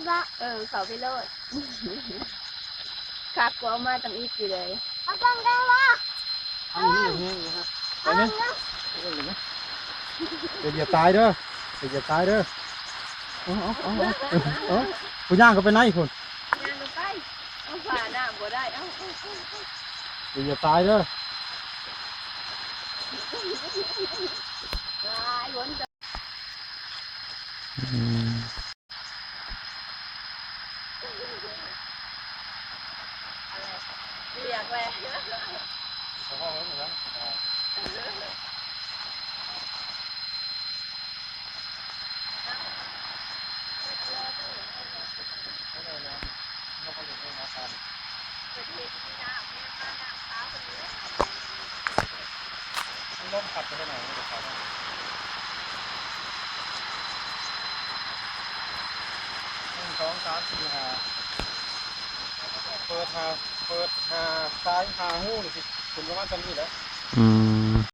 ເອີ ເຂົ້າໄປໂລດ ຄັກກວ່າເອົາມາຕຳອິດຢູ່ເລີຍ ເອົາເບິ່ງໄດ້ວະ ເອົານີ້ແຮງເລີຍຮະ ໄປເລີຍ ຢ່າຢຽບຕາຍເດີ ຢ່າຢຽບຕາຍເດີ ເອົາ ເອົາ ເອົາ ເອົາ ເອົາ ຜູ້ຍ່າງກໍໄປໃນພຸ້ນ ຍ່າງກໍໄປ ເອົາ ຜ່ານ້ຳບໍ່ໄດ້ ເອົາ ເອົາ ເອົາ ເອົາ ຢ່າຢຽບຕາຍເດີ ຫຼາຍຄົນ ອືມ ເວຍກແລະ ລົມພັດໄປທາງໃນ ມັນກໍເຂົ້າໄດ້ ໜຶ່ງ ສອງ ສາມ ສີ່ ຫ້າ ເປີດຫ້າ ເປີດຫ້າສາຍ ຫ້າຮູນີ້ ຊິຂຶ້ນປະມານສ່ຳນີ້ແຫຼະ ອືມ.